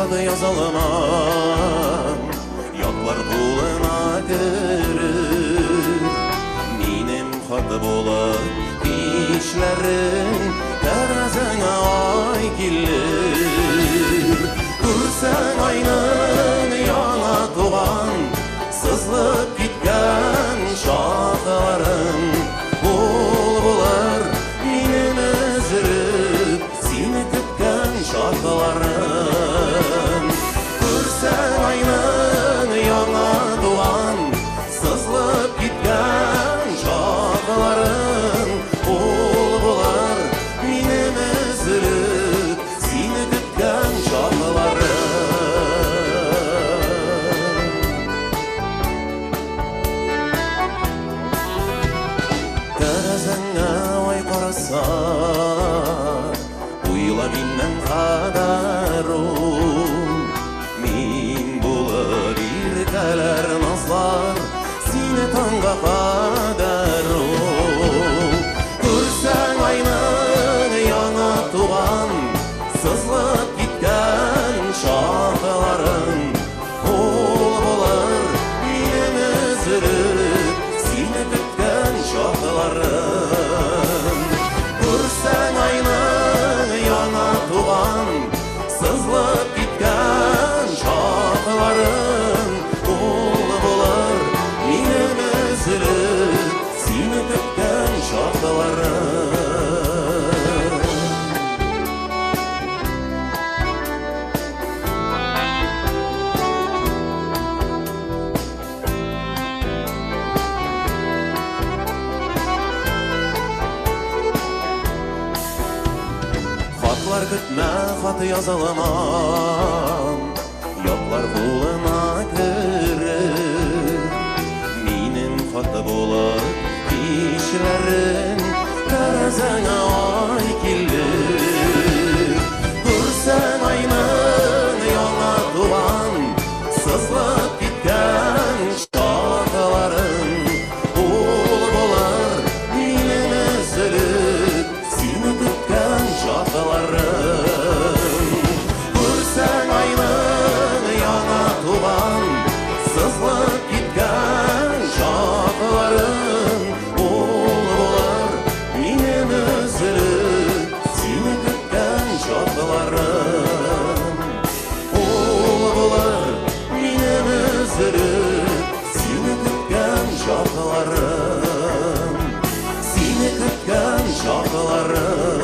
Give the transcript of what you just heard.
хат язалмам, ятлар кулына керер. Минем хат булып кичләрен тәрәзәңә ай килер. Күрсәң айның яңа туган, сызылып киткән чакларын, ул булыр минем өзелеп сине көткән чакларым. Күрсәң айның яңа туган, сызылып киткән чакларын, ул булыр минем өзелеп сине көткән чакларым. Тәрәзәңә ай караса, уйла миннән кадәр ул. Мин булып иркәләр, назлар сине таңга кадәр ул. Күрсәң айның яңа туган, сызылып киткән чакларын, ул булыр минем өзелеп сине көткән чакларым. Күрсәң айның яңа туган, сызылып киткән чакларын, ул булыр минем өзелеп сине көткән чакларым. Хатлар көтмә, хат язаламам, ятлар кулына керер. Минем хат булып кичләрен тәрәзәңә ай килер. Күрсәң айның яңа туган, сызылып киткән чакларын, ул булыр минем өзелеп сине көткән чакларым. Күрсәң айның яңа туган, сызылып киткән чакларын, ул булыр минем өзелеп сине көткән чакларым. Ул булыр минем өзелеп сине көткән чакларым. Сине көткән чакларым.